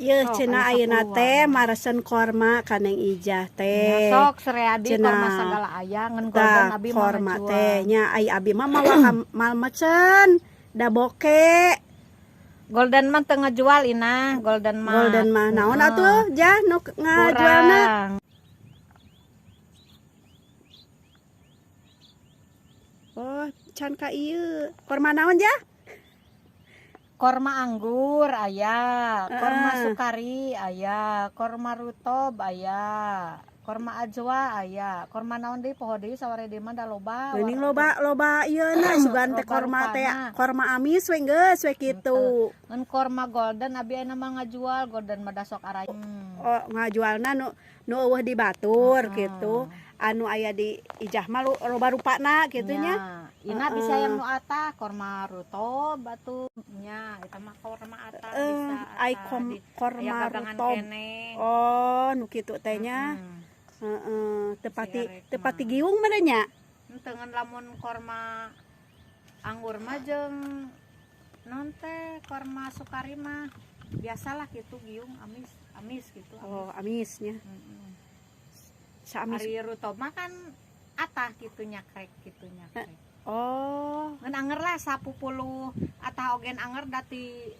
Yeuh Sok, cenah aya ayeuna 10-an. Teh maresen korma ka Neng Ijah teh. Sok sereadi Cenah. Korma sagala aya ngan golden Tah abi mah korma ngajual. Teh nya ai abi mah mawa ka mal mecen da boke. Golden mah teu ngajual, Inah, golden mah. Golden mah naon Heeh. atuh jah nu ngajualna? Kurang. Oh, can ka ieu. Korma naon jah? Korma anggur aya, korma sukari aya, korma rutob aya, korma ajwa aya, korma naon deui poho deui saware deui mah da loba. Geuning loba loba ieu na sugan teh Loba korma teh rupana. Korma amis we geus we kitu. Ngan korma golden abi ayeuna mah ngajual, golden mah da sok araya. Oh, ngajualna nu nu euweuh di batur gitu. Anu aya di Ijah mah loba rupana kitu nya. Ina bisa yang nu atah korma rutob atuh nya eta mah korma atah bisa Ai atah korma aya gagangan rutob. keneh. Oh, nu kitu teh nya. Heeh, tepati Si arek tepati mah. Giung mah nya. Henteu, ngan lamun korma anggur mah jeung non teh korma sukari mah biasalah gitu, giung amis amis gitu. Oh, amisnya. Saamis. Ari rutob mah kan atah gitu, nyakrek gitu, nyakrek. Oh, Ngan anger lah 10 atah ogen anger da ti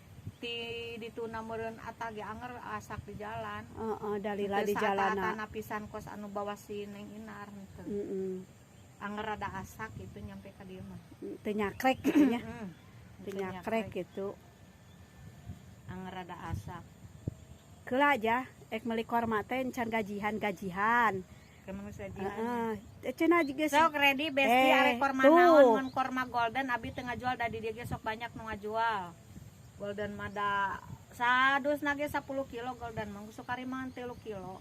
dituna meureun atah ge anger asak di jalan. Heeh, dalila Teu di jalana. saata-atana pisan kos anu bawa si Neng Inar henteu. Anger rada asak gitu nyampe ka dieu mah. Teu nyakrek gitu nya. Teu Teu nyakrek gitu. Anger rada asak. Keula aja ek meuli korma teh encan gajihan-gajihan. Kemana sajian? Heeh. Eh, cenah juga sih. Sok ready besti Eh, arek korma tuh. naon, ngan korma golden abi teu ngajual da di dieu ge sok banyak nu ngajual. Golden mah da sadusna ge 10 kilo golden mah, sukari mah 3 kilo.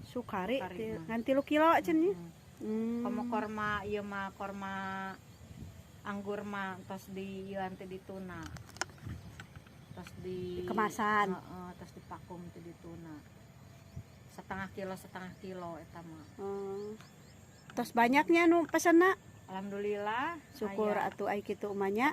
Sukari Sukari mah. ngan 3 kilo cenah nya. Komo korma ieu mah korma anggur mah tos di ieu teh dituna. Tos di Kemasan. Heeh, tos dipakum teh dituna. Setengah kilo eta mah. Tos banyaknya nu pesenna. Alhamdulillah. Syukur aya. atuh ai kitu mah nya.